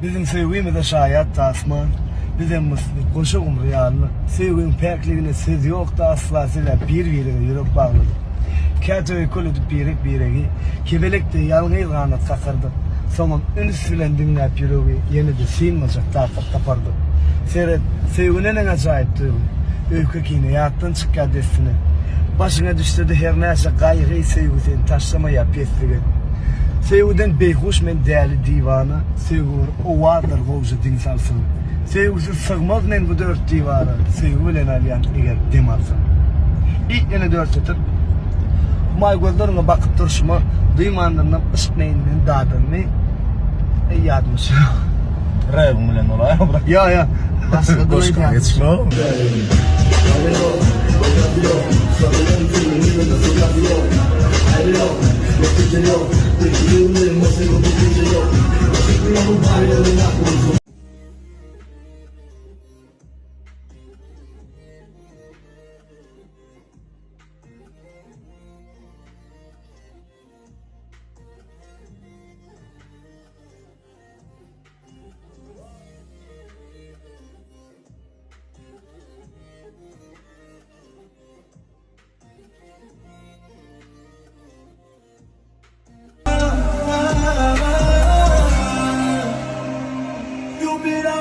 Biziň söýgimize şaýatdy asman, Bizem mysly goşa gumry ýalydyk. Söýgiň päkligine söz ýokdy asla, Sebäp bir-birege ýürek baglydyk. Käte öýkeledip birek-biregi, Kebelek deý ýalňyz ganat kakardyk. Soňam üns bilen diňläp ýüregi, Ýene-de synmajak takat tapardyk. Seret, söýgi neneň ajaýyp duýgy, Öýke-kine ýatdan çykýar dessine. Başyňa düşse-de her näçe gaýgy, Söýgi seni taşlamaýar peslige. Söýgüden beýhuş men däli diwana, Söýgi bir owazdyr gowja diň salsaň. Söýgüsiz sygmaz men bu dört diwara, Söýgi bilen alýan eger dem alsam. I ýene dört setir. Humaý gözleriňe bakyp durşuma, Duýmandyrynam yşk meýinden dadanymy. Eý ýadyma düşenok. Räbiň bilen bolaýa brat. Ýa ýa. Başga Goşga geçme.